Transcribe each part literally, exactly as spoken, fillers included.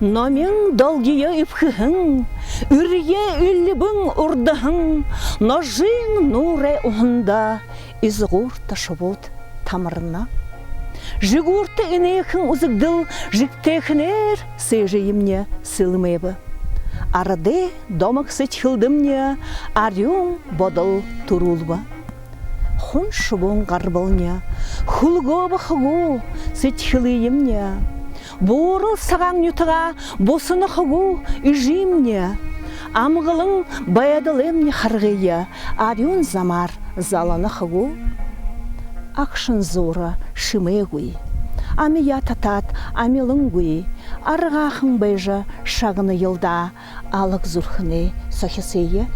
Номин долгиёо эбхэһэн, эрье эльбэн урдаһан, ножын нуурай уһанда изагуурта шубууд тамарна. Жэгүүртэ энэхэн үзэгдэл жэгтэйхэнээр сээжыемни сэлмээбэ. Арадай домог сэдьхэлдэмни арюун бодол түрүүлбэ. Хун шубуун гарбални хүлгөөбэ хагуу сэдьхэлыемни. Буурал сагаан нютагаа бусана хагуу эжымни. Амгалан байдалаймни харгые арюун замаар залана хагуу. Агшан зуура шэмээгүй, амияа татаад амилангүй, аргаахан байжа шагная л даа алаг зүрхэнэй сохисые.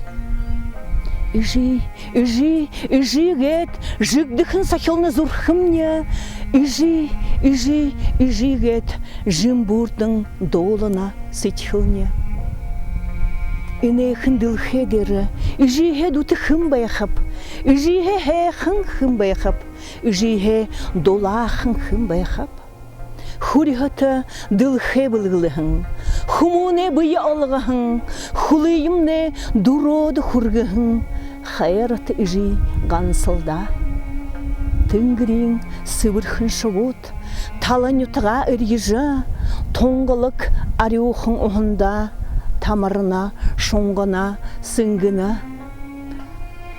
Эжы, эжы, эжы гээд жэгдэхэн сохилно зүрхэмни. Эжы, эжы, эжы гээд жэмбүүрдэн дуулана сэдьхэлни. Энэхэн дэлхэй дээрэ эжыһээ дүтэ хэн байхаб, эжыһээ һайхан хэн байхаб, эжыһээ дулаахан хэн байхаб? Хүрьһэтэ дэлхэй бэлэглэһэн, хүмүүнэй бэе олгоһон, хүлыемнай дүрөөдэ хүргэһэн хайрата эжы гансал даа. Тэнгэриин сэбэрхэн шубууд тала нютагаа эрьежэ, тунгалаг арюухан уһанда тамарна, шунгана, сэнгэнэ.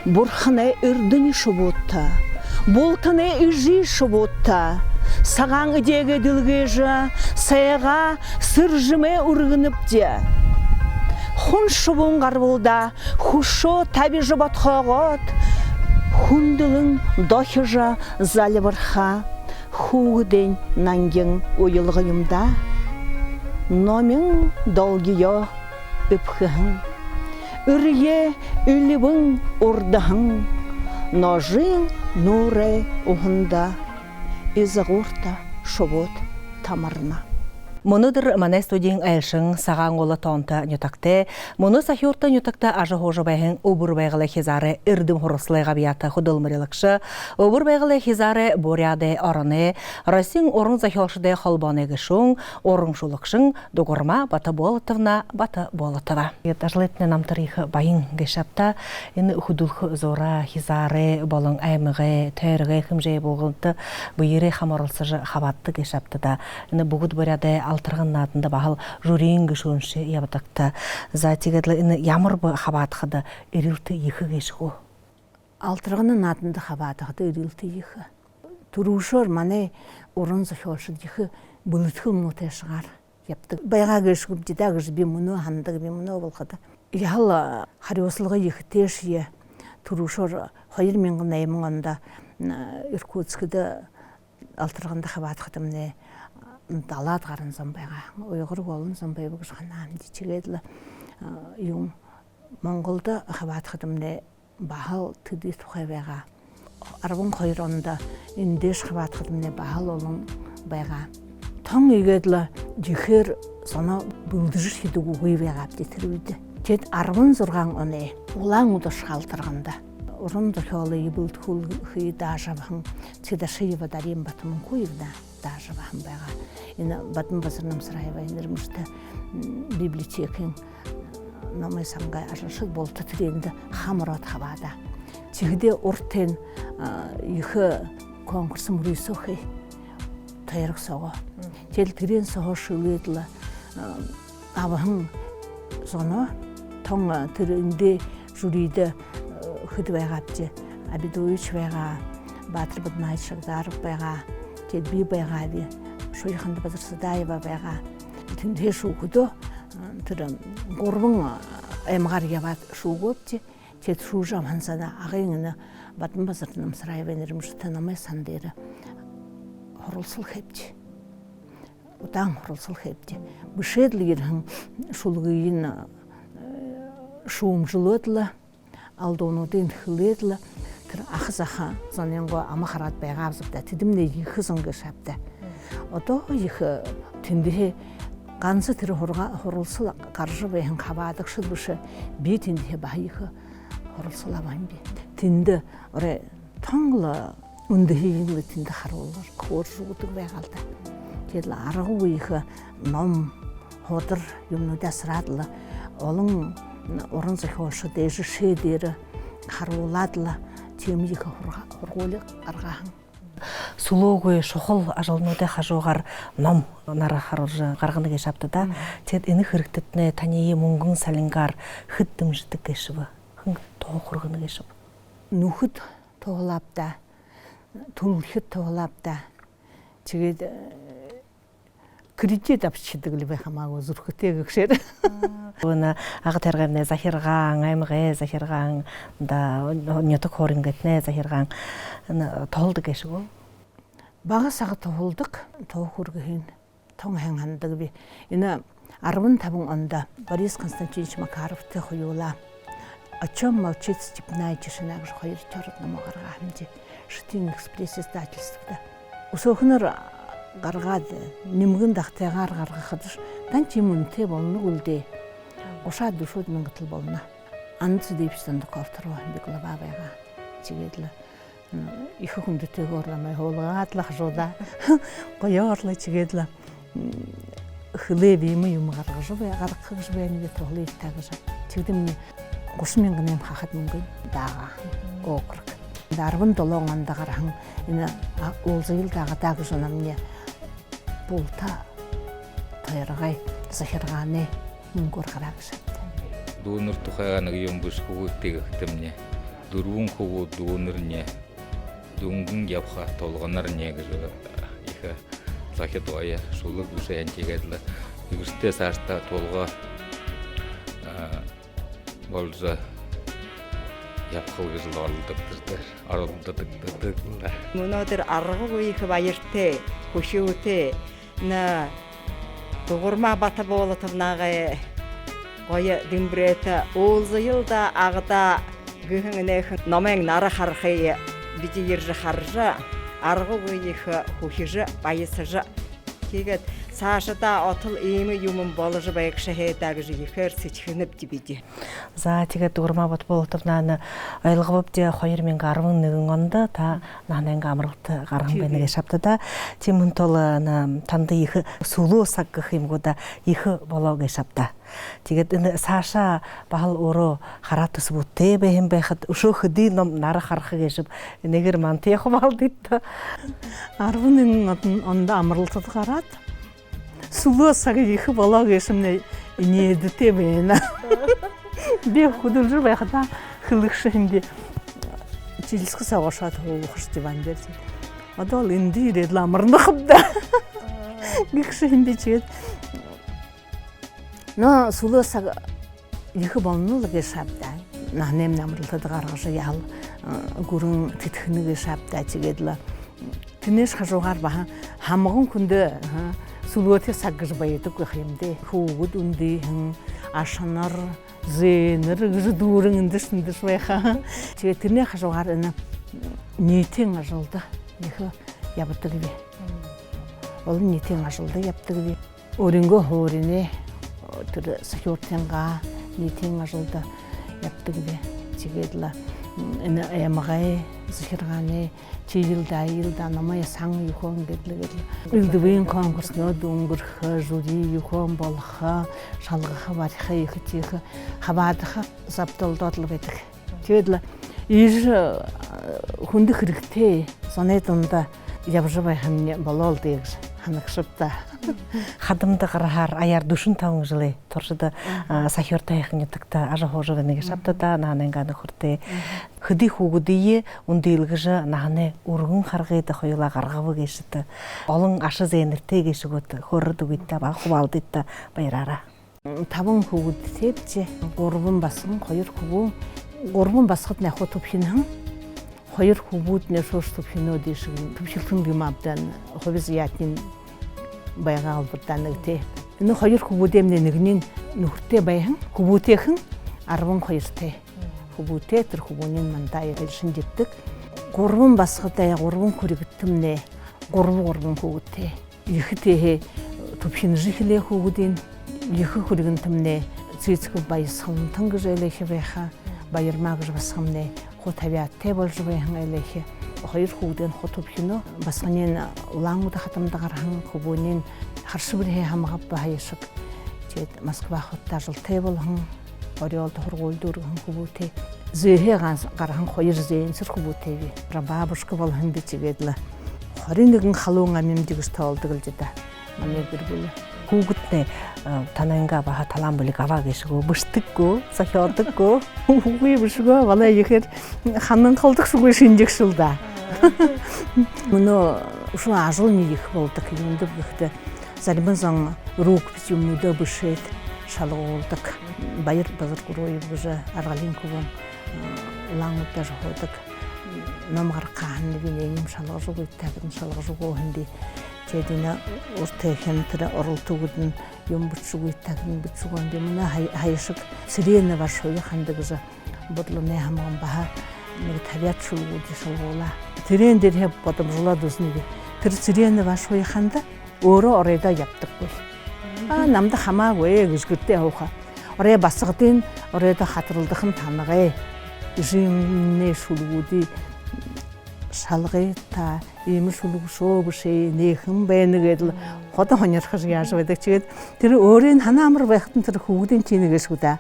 Бурханай эрдэни шубуудта, бултанай эжы шубуудта сагаан эдеэгээ дэлгээжэ, сайгаа сэржэмээ үргэнэбди. Хун шубуун гарбалдаа хүшөө табижа бодхоогоод, хүндэлэн дохижо зальбарха хүүгэдэйнь нангин уялга юм даа. Номин долгиёо эбхэһэн, эрье эльбэн урдаһан, ножын нуурай уһанда изагуурта шубууд тамарна. Мүнөөдэр манай студиин айлшан Сагаан-Уула тоонто нютагтай, мүнөө Сахюурта нютагта ажаһуужа байһан Үбэр Байгалай хизаарай эрдэм һуралсалай габьяата хүдэлмэрилэгшэ, Үбэр Байгалай хизаарай, Буряадай ороной, Россиин уран зохёолшодой холбооной гэшүүн, уран шүлэгшэн Дугарма Батоболотовна Батоболотова. Тиигээд ажалайтнай намтар ехэ баян гээшэ ааб даа. Энэ хүдэлхэ зуура хизаарай болон аймагай, тойрогой хэмжээ булгамта бэеэрээ хама оролсожо хабаададаг гээшэ ааб даа. Энэ Бүгэдэ буряадай «Алтаргана» нааданда баһал жюриин гэшүүншье ябадагта. За, тиигээд лэ энэ ямар бэ хабаадахада эрилтэ ехэ гээшэ гү? «Алтаргана» нааданда хабаадахада эрилтэ ехэ. Түрүүшээр манай уран зохёолшод ехэ бэлэдхэл муу тайшагаар ябадаг байгаа гээшэ гүбди даа гэжэ би мүнөө һанадаг, би мүнөө болоходо. Яһала харюусалга ехэтэйшье. Түрүүшээр хоёр мянган найман ондо, м, Иркутскда «Алтарганада» хабаадахадамнай далаад гаран зон байгаа. Уйгаргүй олон зон байба гэжэ һанаамди. Тиигээд лэ, а, юун, Монголдо хабаадахадамнай баһал тэды тухай байгаа. Арбан хоёр ондо эндээшье хабаадахадамнай баһал олон байгаа. Тон иигээд лэ ехээр зоноо бэлдэжэ хэдэг үгы байгаабди тэрэ үедэ. Тиигээд арбан зургаан оной Улаан-Үдэшэ «Алтарганада» уран зохёолые бэлдэхүүлхые даажа абаһан Цыдашиева Дарима Батомункуевна даажа абаһан байгаа. Энэ Бадма-Базар Намсараевай нэрэмжэтэ, м, библиотекын номой сангай ажалшад булта тэрээндэ хам ороод хабаадаа. Тиихэдээ урда тээнь, а, ехэ конкурс мүрысөөхэй тойрог соогоо. Тиигээд лэ тэрээн соогоо шэлээд лэ, а, абаһан зоноо тон, а, тэрэ эндэ жюридэ, а, хэд байгаабди, Абидуевич байгаа, Баатар Бадмаевич Шагдаров байгаа, тиигээд би байгааб, Шуйханда Базарсадаева байгаа. Тэндэһээ шүүхэдөө, а, тэрэ гурбан, а, аймагаар ябаад шүүгээбди. Тиигээд шүүжэ абаһан соонь Агын энэ Бадма-Базар Намсараевай нэрэмжэтэ номой сан дээрэ һуралсал хээбди. Удаан һуралсал хээбди. Бэшээд лэ ерэһэн шүлэгыень, э, шүүмжэлээд лэ, алдуунуудыень хэлээд лэ, тэрэ аха заха зонойнгоо ама хараад байгаабди даа. Тэдэмнай ехэ зон гээшэ ааб даа. Одоо ехэ, э, тэндэһээ ганса тэрэ һурга-, һуралсал гаража байһан хабаадагшад бэшэ, би тэндэһээ баһа ехэ һуралсал абаабди. Тэндэ орой тон лэ үндэһыень лэ тэндэ харуулжа, хөөрэжэ үгэдэг байгаа л даа. Тиигээд лэ аргагүй ехэ ном, Һудар юумэнүүдые асараад лэ, олон уран зохёолшодые жэшээ дээрэ харуулаад лэ, тиимэ ехэ һурга-, һургуули гаргаһан. Сүлөөгүй шухала ажалнуудай хажуугаар ном нара харуулжа гаргана гээшэ аабта даа. Мгм. Тиигээд энэ хэрэгтэтнай таниие мүнгэн салингаар хэд дэмжэдэг гээшэб? Хэн туһа хүргэнэ гээшэб? Нүхэд туһалаа ааб даа, түлхид туһалаа ааб даа. Тиигээд, э, кредит абашадаг лэ байха маа гү, зүрхэтэй гэгшээр. Аа. Мүнөө Ага тойрогоймнай захиргаан, аймагай захиргаан, даа, нютаг хууринтнай захиргаан, н-, туһалдаг гээшэ гү? Бага сага туһалдаг, туһа хүргэһэн тон һайн һанадагби. Энэ арбан табан ондо Борис Константинович Макаровтай хоюулаа «О чём молчит степная тишина» гэжэ хоёр чорот номоо гаргааһамди, «Шэтын Экспресс» издательствада. Үсөөхэнөөр гаргаад, нимгэн дагтайгаар гаргахадаш, тон тиимэ үнэтэй болоно гү лэ даа. Гушаад, дүшөөд мянга тал болоно. Анна Цыдыпович Дондоковтороо би глава байгаа. Тиигээд лэ, м, ехэ хүндэтэйгөөр намайе һуулгаад лэ, хажуудаа гоёор лэ, тиигээд лэ, м, хэлээ: «Би иимэ юумэ гаргажа бай-, гаргаха гэжэ байнаб, туһалыт даа», — гэжэ. Тиигэдэмни гушан мянганай хахад мүнгэн даагаа округ. Арбан долоон ондо гараһан энэ, а, «Уулзаял даа, Агада» гэжэ номни булта тойрогой захиргаанай мүнгөөр гараа гээшэ аабта. Дүүнэр тухайгаа нэгэ юумэ бэшэхэ гү гэхэдэмни, дүрбэн хүбүүд дүүнэрни, дүнгэн ябаха тулганарни гэжэ ехэ зохид гоё шүлэг бэшэһэн. Тиигээд лэ эгэшэтэй саашадаа тулга, а, боложо ябахал гэжэ лэ оролдогдо-, оролдогдодог лэ. Мүнөөдэр аргагүй ехэ баяртай, хүшөөтэй, нэ, Дугарма Батаболотовнагай гоё дэмбэрэтэ «Уулзаял даа, Агада» гэһэн энэхэн номой нара харахые бидэ ерэжэ хаража, аргагүй ехэ хүхижэ, баясажа, тиигээд саашадаа одоол иимэ юумэн боложо байгша һаа даа гэжэ ехээр сэдьхэнэбди бидэ. За, тиигээд Дугарма Батаболотовна, ойлгообди, хоёр мянга арбан нэгэн ондо та наһанайнгаа амаралта гараһан байна гээшэ аабта даа. Тиимэһэн тула, на, танда ехэ сүлөө саг гэхэ юм гү даа, ехэ болоо гээшэ аабта даа. Тиигээд энэ саашаа баһал өөрөө хараа түсэбтэй байһан байхада, үшөө хэды ном нара хараха гээшэб, энээгээр мантаяа хубаалдыт даа. Арбан нэгэн он-, ондо амаралтада гараад, сүлөө саг ехэ болоо гээшэмнай энеэдэтэй байна. Би хүдэлжэ байхадаа хэлэгшэ һэмди: «Жэлсэхэ соогоо ошоод һуухаш диван дээрэ. Одоол эндэ ерээд лэ амарнахаб даа», — гэгшэ һэмди. Тиигээд нөө сүлөө саг ехэ болоно лэ гээшэ ааб даа. Наһанаймнай амаралтада гаргажа, яһала, э, гүрэн тэдхэнэ гээшэ ааб даа. Тиигээд лэ тэрэнэйшье хажуугаар баһа һамган хүндэ, э, сүлөөтэй саг гэжэ байдаг байха юм даа. Хүүгэд үндыһэн, ашанар, зээнэр гэжэ дүүрэн эндэшье тэндэшье байха. Тиигээд тэрэнэй хажуугаар энэ ниитын ажалда ехэ ябадагби. Олон ниитын ажалда ябадагби. Өөрынгөө һууринай, тэрэ сахюуртайнгаа ниитын ажалда ябадагби. Тиигээд лэ, м, энэ аймагай захиргаанай «Тиижэл даа, иижэл даа» номой сан юухэн гээд лэ, гээд лэ элдэбын конкурснууд үнгэрхэ, жюри юухэн болохо, шалгаха, бариха, ехэ тиихэ хабаадаха забдалдаад лэ байдаг. Тиигээд лэ иижэ, э, хүндэ хэрэгтэй зоной дунда ябажа байхамни болоол даа гэжэ һанагшаб даа. Хадамда гараһаар аяар дүшэн табан жэлэй туршада, а, сахюурта һайхан нютагта ажаһуужа байна гээшэ аабта даа, наһанайнгаа нүхэртэй. Хэды хүүгэдые үндылгэжэ, наһанай үргэн харгыда хоюулаа гаргаба гээшэт. Олон аша зээнэртэй гээшэ гүт, хөөрөөд үгыт даа, баһа хубаалдыт даа баяраараа. Табан хүүгэдтэйбди. Гурбан басаган, хоёр хүбүүн. Гурбан басагаднай хуу түбхинэһэн. Хоёр хүбүүднай үшөөшье түбхинөөд, иишэгынь түбхилһэн юм ааб даа, хуби заяатанай байгаа албатай нэгэтэ. Энэ хоёр хүбүүдэймнай нэгэниинь нүхэртэй байһан, хүбүүтэйхэн арбан хоёртой. Хүбүүтэй, тэрэ хүбүүниинь манда айлшан дэгдэг. Гурбан басагадаа гурбан хүрэгтэмнай гурба-гурбан хүүгэдтэй. Ехэ тээһээ түбхинэжэ эхилээ хүүгэдынь. Ехэ хүрэгэнтэмнай Цыцков Баясхалантан гэжэ айлшан байха, Баярма гэжэ басаганмнай хуу табяадтай боложо байһан айлшан. Хоёр хүүгэдынь хуу түбхинөө. Басаганиинь Улаан-Үдэ хадамда гараһан, хүбүүниинь Харшабирһээ һамга баһа айлшан. Тиигээд Москва хотодо ажалтай болоһон, Орёолдо һургуули дүүргэһэн хүбүүтэй. Зээһээ ганса гараһан, хоёр зээнсэр хүбүүтэй би. Прабабушка болоһон би, тиигээд лэ хорин нэгэн халуун амимди гэжэ тоолодог лэ даа манай гэр бүлэ. Хүүгэднай, э, танайнгаа баһа талаан бэлиг абаа гээшэ гү, бэшэдэг гү, зохёодог гү? Үгы, бэшэ гү, манай ехээр хананхалдаг шүгы, шэнжэгшэл даа. Мүнөө үшөө ажалынь ехэ болодог, юундэб гэхэдэ, зариман зон рукопись юумэнүүдээ бэшээд шалгуулдаг. Баяр Базаргуруев гэжэ Аргалиин хүбүүн, э, Улаан-Үдэдэ ажаһуудаг. Ном гаргахаһаань би энэ юумэ шалгажа үгыт даа гэһэн, шалгажа үгөө һэн би. Тиигээд энэ урда тээхинэ тэрэ оролтуудынь юумэ бэшэжэ үгыт даа гэһэн, бэшэжэ үгөө һэн би. Мүнөө һая-, һаяшаг Цыренова Шуяханда гэжэ Бодлоной һамган баһа нэгэ табяад шүлэгүүдые шалгуулаа. Тэрээн дээрэһээ бодомжолоод үзэнэ би. Тэрэ Цыренова Шуяханда өөрөө оройдоо ябадаггүй. А, намда хамаагүй гэжэ гэртээ һууха. Орой басагадынь оройдоо хатаралдахань танагай. Эжымнай шүлэгүүдые шалгая та, иимэ шүлэг шуу бэшээ, энээхэн байна гээд лэ ходо һонирхожо яажа байдаг. Тиигээд тэрэ өөрын һанаа амар байхадань, тэрэ хүүгэдынь тиимэ гээшэ гү даа.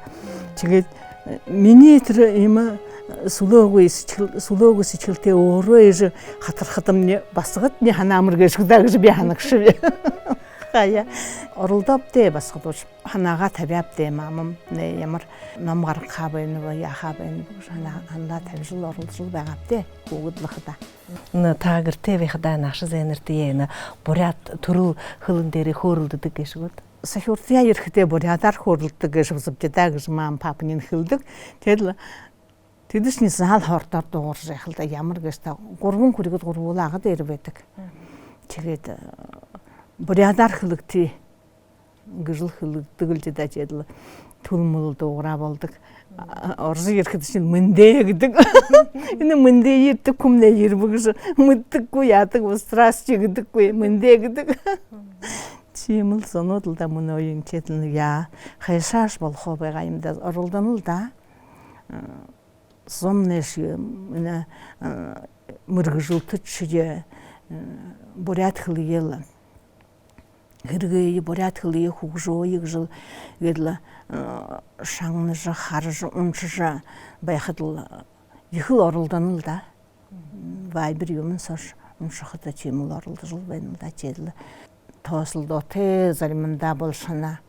Тиигээд, э, минии тэрэ иимэ, э, сүлөөгүй сэдьхэл-, сүлөөгүй сэдьхэлтэй өөрөө эжы хатархадамни, басагадни һанаа амар гээшэ гү даа гэжэ би һанагша би. Хаяа. Оролдооб даа басагадууд. Һанаагаа табяаб даа, мамамнай ямар ном гаргахаа байнаб, яахаа байнаб гэжэ һанаа-, һанаа табижал, оролдожол байгааб даа, хүүгэд лэ хадаа. Нэ, та гэртээ байхадаа, нагаса зээнэртэеэ энэ буряад түрэл хэлэн дээрээ хөөрэлдэдэг гээшэ гүт? Сахюуртаяа ерэхэдээ буряадаар хөөрэлдэдэг гээшэбзабди даа гэжэ мама, папаниинь хэлэдэг. Тиигээд лэ тэдэшни заал хордоор дуугаржа яахал даа, ямар гээшэ даа, гурбан хүрьгэд гурбуулаа ага дээрэ байдаг. Тиигээд, э, буряадаар хэлэгты гэжэл хэлэгдэл даа, тиигээд лэ түлмэл дуугараа болодог. А, орожо ерэхэдэшни мэндэ гэдэг. Энэ мэндэ гэдэг хүмнай ерэбэ гэжэ мэдэдэггүй яадаг, здрасте гэдэггүй, мэндэ гэдэг. Тиимэл зонууд лэ даа мүнөө юм, тиигээд лэ яа, хайшааш болохоо байгаа юм даа, оролдоно лэ даа. Зомнайшье, энэ, э, мэргэжэлтэдшье, э, буряад хэлэеэ лэ һэргээе, буряад хэлэеэ хүгжөөе гэжэл гээд лэ, э, шагнажа, хаража, уншажа байхадал ехэл оролдоно лэ даа. Вайбер юумэн соошье уншахада тиимэл оролдожол байна лэ даа. Тиигээд лэ тоосолдоотой заримандаа болошоно.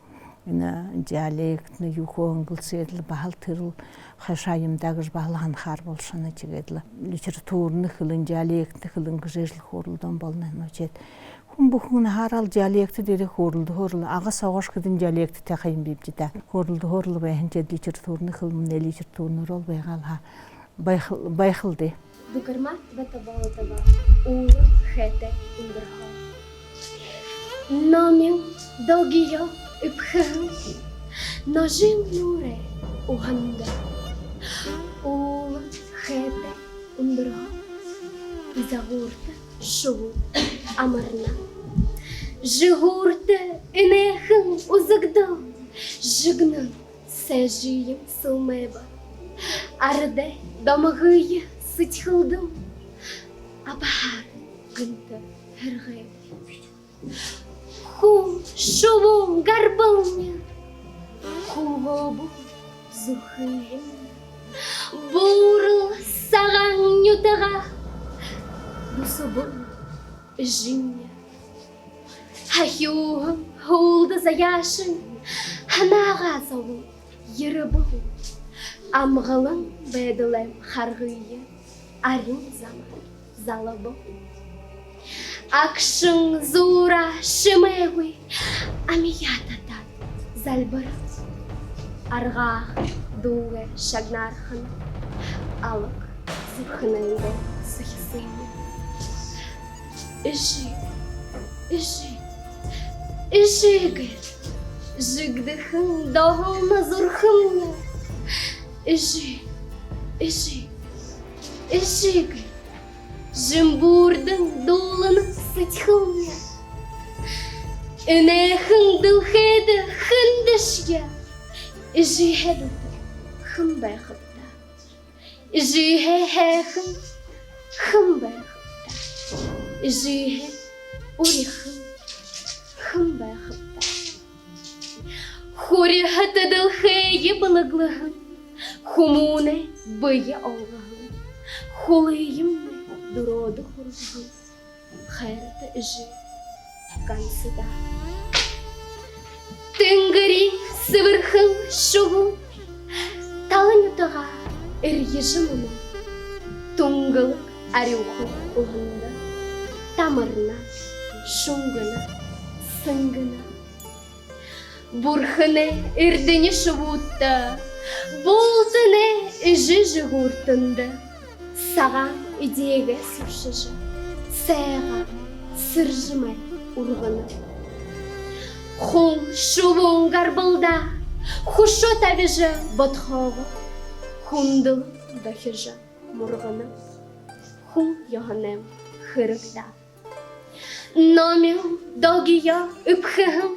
Энэ диалектнай юухэ, һүнгэлсээд лэ баһал тэрэл хайшаа юм даа гэжэ баһал һанахаар болошоно. Тиигээд лэ литературна хэлэн, диалектнэ хэлэн гэжэ эжэл хөөрэлдөөн болоно һэн. Тиигээд хүн бүхэн наһаараал диалект дээрээ хөөрэлдэхөөр лэ, ага соогоошье хэдэн диалекттэй ха юм бибди даа. Хөөрэлдэхөөр лэ байһан, тиигээд литературна хэлэмнай литературнаар лэ байгаал һаа. Байхал, байхал даа. Дугарма Батоболотова. «Уула хээтэй үндэрһөө». Номин догёо эбхэһэн ножын нуурай уһанда. Уула хээтэй үндэрһөө. Изагуурта шубуу амарна. Жэгүүртэ энээхэн үзэгдэл жэгнэн сээжыем сэлмээбэ. Арадай домогые сэдьхэлдэм абахаар гэнтэ һэргээбэ. Хүн шубуун гарбални хүлгөөбэ зүрхыем. Буурал сагаан нютагаа бусабал эжымни. Һахюуһан һүүлдэ заяашан һанаагаа зобол ерэбэл. Амгалан байдалайм харгые арюун замаар залабал. Агшан зуураа шэмээгүй амияа татаад зальбарал. Аргаахан дуугай шагнаархан алаг зүрхэнэйнгээ сахисыем. Эжы, эжы, эжы гээд жэгдэхэн доһолно зүрхэмни. Эжы, эжы, эжы гээд жэмбүүрдэн дуулана сэдьхэлни. Энээхэн дэлхэйдэ хэндэшье эжыһээ дутуу хэн байхаб даа? Эжыһээ һайхан хэн байхаб даа? Эжыһээ үрихэн хэн байхаб даа? Хүрьһэтэ дэлхэйе бэлэглэһэн, хүмүүнэй бэе олгоһон, хүлыемнай дүрөөдэ хүргэһэн хайрата эжы гансадаа. Тэнгэриин сэбэрхэн шубууд тала нютагаа эрьежэ мүнөө, тунгалаг арюухан уһанда тамарна, шунгана, сэнгэнэ. Бурханай эрдэни шубуудта, бултанай эжы жэгүүртэндэ сагаан эдеэгээ суршажа, сайгаа сэржэмээ ургана. Хун шубуун гарбалдаа хүшөө табижа бодхоогоо, хүндэлэн дохижо мургана. Хүн ёһоной хэрэг даа. Номин догёо эбхэһэн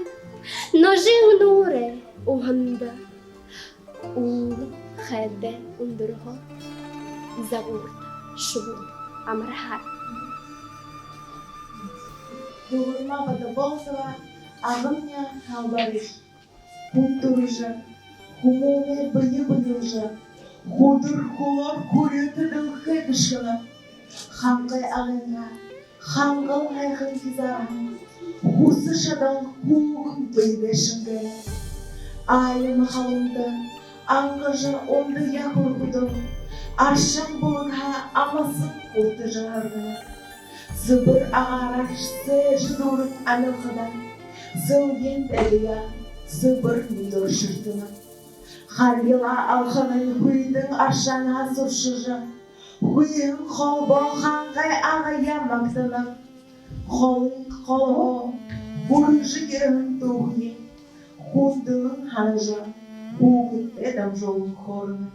ножын нуурай уһанда уулын хайдай үндэрһөө загуурта шубууд амарһаар. Дугарма Бадаболотова. «Агамни, халбарыш». Хүндэ түрэжэ, хүмүүнэй бэе бэлэглэжэ, хүдэр хүлөөр хүрьһэтэ дэлхэй гэшхэнэ. Хангай агынгаа хангал һайхан хизаарһан, хүсэ шадал хүүгэн бэедээ шэнгээнэ. Айлын халуунда ангажа ундаяа хүрэхэдөө, аршаан булагһаа амалсаан хүртэжэ һаргана. Сэбэр агаараар сээжэ дүүрэн амилхадаа, сэлгеэн дайдаяа сэбэр нюдөөр шэртэнэ. Харгилаа алханын хүйтэн аршаанһаа суршажа, хүйтэн холбоо хангай агаяа магтана. Холын холоһоо хүрэжэ ерэһэн түүхые хүндэлэн һанажа, хүүгэдтээ дамжуулан хөөрэнэ.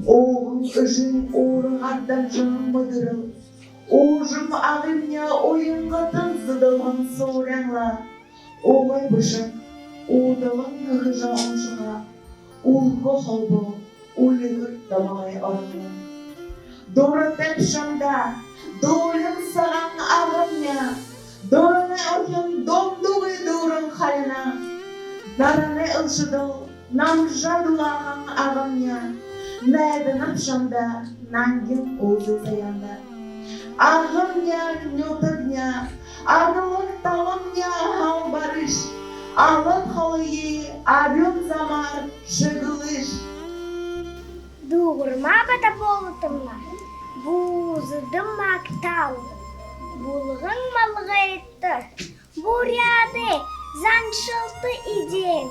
Ууган эжын уургаар дамжаһан мэдэрэл, уужам агымни уянгатан зэдэлһэн суурян лэ. Угай бэшэг уудалан хэхэжэ уншахаа, үлгы холбоо үльгэр домогой оролдоно. Дуратайб шамда, дуулин сагаан агамни, дуранай охин дундуугүй дүүрэн халина. Наранай элшэдэл намжа дулаахан агамни, найданаб шамда нангин үлзы заяанда. Агамни, нютагни, аглаг таламни, халбарыш, алад холые арюун замаар шэглыш. Дугарма Бадаболотовна. «Буузада магтаал». Булган малгайтай буряадай заншалта эдеэн.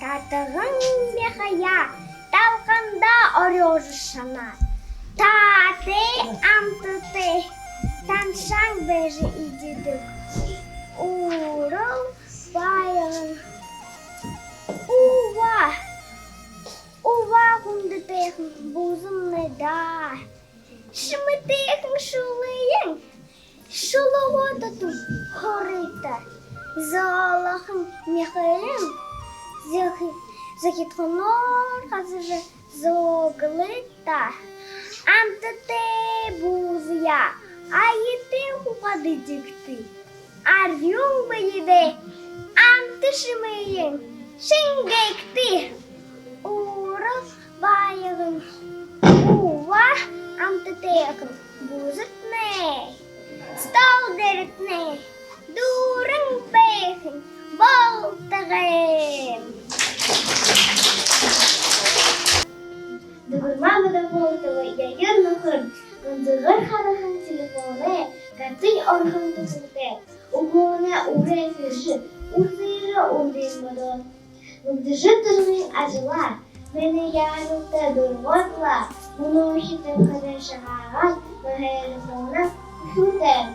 Татаһан мяхаяа талхандаа орёожо шанаа. Таатай, амтатай, таншаан байжа эдидэг. Уурал баян. Ууба, ууба, хүндэтэйхэн буузамнай даа. Шэмэтэйхэн шүлыень шүлэгөө татан хурыта. Зөөлэхэн мяхыень зохи-, зохидхоноор хазажа зөөлэхыта. Амтатай буузаяа аятай хухад эдигты. Арюун бэедээ амта шэмыень шэнгээгты. Уурал баян. Ууба, амтатайхан буузатнай стол дээрэтнай дүүрэн байхань болтогой. Дугарма Бадаболотова. «Яйр нүхэр». Гүнзэгэр хараһан телефоной гатань орхон түхэлтэй. Үглөөнэй үрэй сэржэд үрсыжэ үрдын бодоод, мүгдэжэ тэрэнэй ажалаа, минии яаралтай дургууталаа, мүнөөхи тэнгэриин шагаагаар мэхээрэ һууна үхибүүдээр.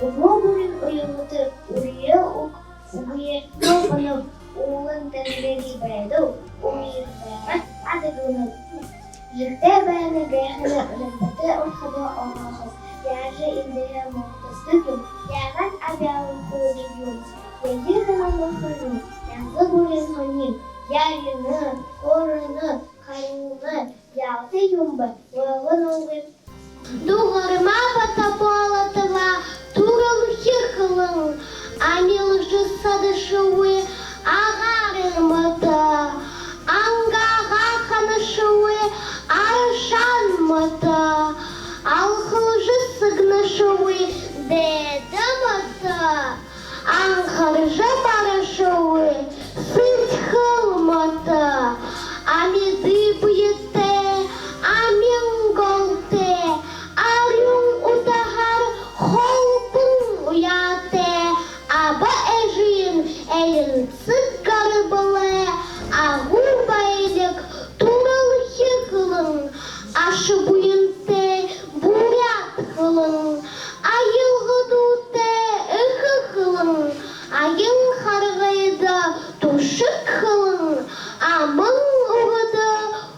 Үглөө бүриин уялгатар үреэл уг үгыеэ тоолоноб, уулын тэнгэриин байдал үреэл байгаад адагланаб. Жэгтэй байна гэхэнэ, жэгтэй орходоо орохо. Яажа эндэһээ мултардаг юм, яагаад абяалан хөөдэг юм? Яйр нүхэрни, янза бүриин һонин, яарина, хөөрэнэ, харуулна, яалта юм бэ, ойлгонолгүй. Дугарма Бадаболотова. «Түрэлхи хэлэн». Амилжа садашагүй агаар эльмэдэ модо, алхалжа сэгнэшэгүй дээдэ модо, анхаржа барашагүй сэдьхэл модо, амиды бэетэй, амин голтой, арюун утаһаар холбон уяатай аба эжын элинсэг гарбалай агуу баялиг түрэлхи хэлэн, аша буянтай буряад хэлэн, аялга дуутай эхэ хэлэн, аян харгыда түшэг хэлэн, аман үгэдэ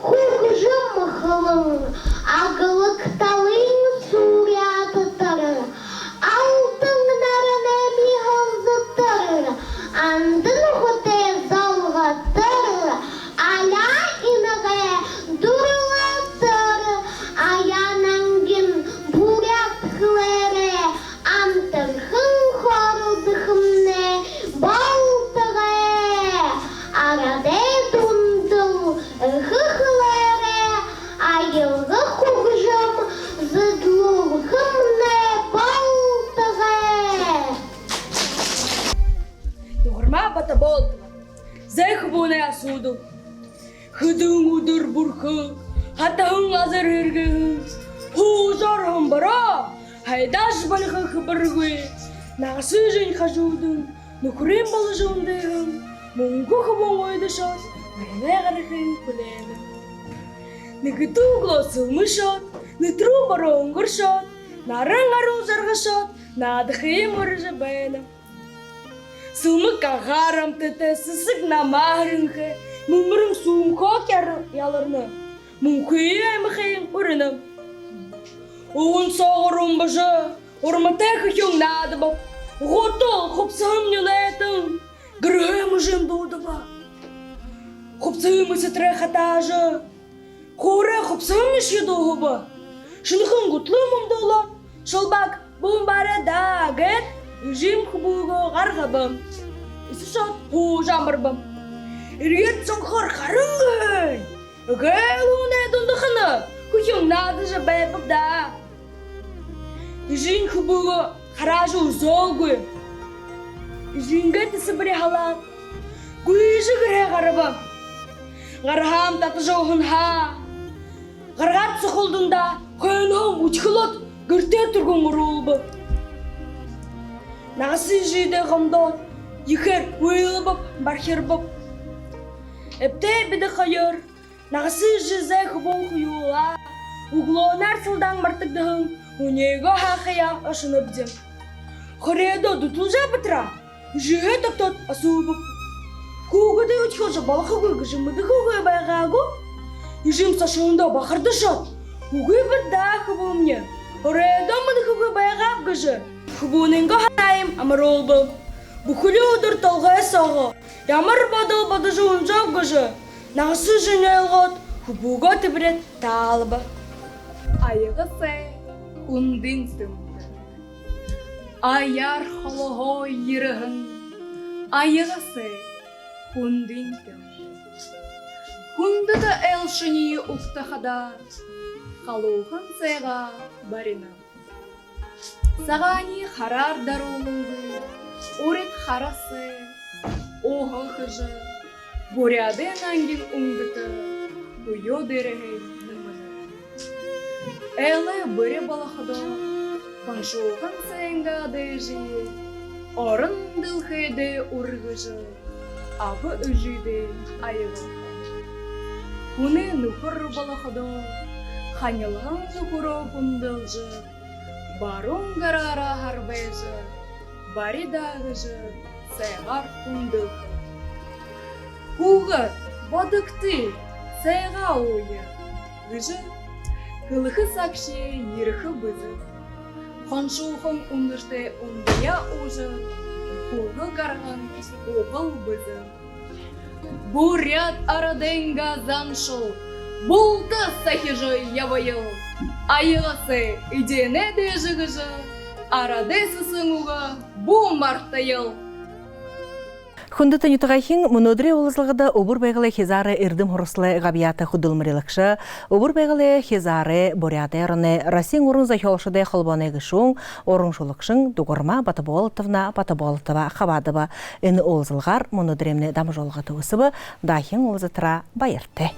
хүгжэм хэлэн, аглаг талын суурьятатар, алтан наранай миһэлзэтэр, анда нүхэтэй золготор, аляа инагай дурлалтар, аяа нангин буряад хэлээрээ амтархан хөөрэлдэхэмнай болтогой. Арадай дундал эхэ хэлээрээ аялга хүгжэм зэдэлүүлхэмнай болтогой. Дугарма Батоболотова. Зай хүбүүнэй асуудал. Хэдэн үдэр бүрхэг, хатаһан газар һэргээһэн, һуужа ороһон бороо хайдааш болихо хабаргүй. Нагаса эжынь хажуудань нүхэрынь боложо үндыһэн, мүнхэ хүбүүн уйдашоод, наранай гарахыень хүлеэнэ. Нэгэтэ үглөө сэлмэшоод, нэтэрүү бороо үнгэршөөд, наран гаруул жаргашоод, наадахыень урижа байна. Сэлмэг агаар амтатай, сэсэг намаа һэрэнхэй, мэлмэрэн сүүмхэй яр-, яларна, мүнхэ аймахыень урина. Уһан соогуур унбажа, урматай хэхюун наадабаб. Гутал хубсаһам нюнайтан, гэрһээ мэжээн дуудаба. Хубсаһыем сэсэтрээ хатаажа, хуурай хубсаһамни шье дууһаба. Шэнэхэн гуталыем үмдүүлээд, шалбааг бү бари даа гээд, эжым хүбүүгээ гаргаба. Эсэшөөд һуужа амарба. Эрьеэд сонхоор харан гэһэн, эгээл уһанай дундахана хүхюун наадажа байбаб даа. Эжынь хүбүүгээ хараажа үзөөгүй. Эжынгээ тэсэбэри һалаад, гүйжэ гэрһээ гараба. Гараһаам татажа уһанһаа гаргаад, сухалдандаа хойноһоом үдхэлөөд, гэртээ түргэн оруулба. Нагаса эжыдээ гомдоод, ехээр уйлабаб, бархирбаб. Эбтэй бидэ хоёр нагаса эжы зай хүбүүн хоюулаа үглөөнэй арсалдаан мартагдаһан һүниеэ һаахаяа ошонобди. Хориндоо дүтэлжэ байтараа, эжыһээ тогтоод асуубаб: «Хүүгэдээ үдхэлжэ болохо гү?» — гэжэ мэдэхэгүй байгаа гү? Эжым сашуундаа бахардашоод: «Үгы бэд даа, хүбүүмни, хориндоо мэдэхэгүй байгааб», — гэжэ хүбүүнэйнгөө һанааем амаруулба. Бүхэли үдэр толгой соогоо ямар бодол бодожо унжаб гэжэ нагаса эжынь ойлгоод, хүбүүгээ тэбэреэд таалба. Аяга сай, хүндын тэмдэг. Аяар холоһоо ерэһэн аяга сай, хүндын тэмдэг. Хүндэтэ айлшание угтахадаа халуухан сайгаа барина. Сагааниие хараар даруулангүй, урид хара сай уһа хэжэ, буряадай нангин үнгэтэ үе дээрэһээ нэмэнэ. Айлай бүри болоходоо, хоншуухан сайнгаа дээжые орон дэлхэйдээ үргэжэ, аба эжыдээ аяга. Хүнэй нүхэр болоходоо, ханилһан нүхэрөө хүндэлжэ, баруун гараараа харбайжа, бари даа гэжэ сайгаар хүндэлхэ. «Хүүгэд, бодогты, сайгаа ууя», — гэжэ хэлэхэ сагшье ерэхэ бэзэ. Хоншуухан үнэртэй ундаяа уужа, хүлгэ гарган уухал бэзэ. Буряад арадайнгаа заншал булта сахижа ябаял. Аяга сай, эдеэнэй дээжэ гэжэ арадай сэсэн үгэ бү мартаял. Хүндэтэ нютагайхид, мүнөөдэрэй уулзалгада Үбэр Байгалай хизаарай эрдэм һуралсалай габьяата хүдэлмэрилэгшэ, Үбэр Байгалай хизаарай, Буряад ороной, Россиин уран зохёолшодой холбооной гэшүүн, уран шүлэгшэн Дугарма Батоболотовна Батоболотова хабаадаа. Энэ уулзалгаар мүнөөдэрэймнай дамжуулга үгтэбэ. Дахин уулзатараа баяртай.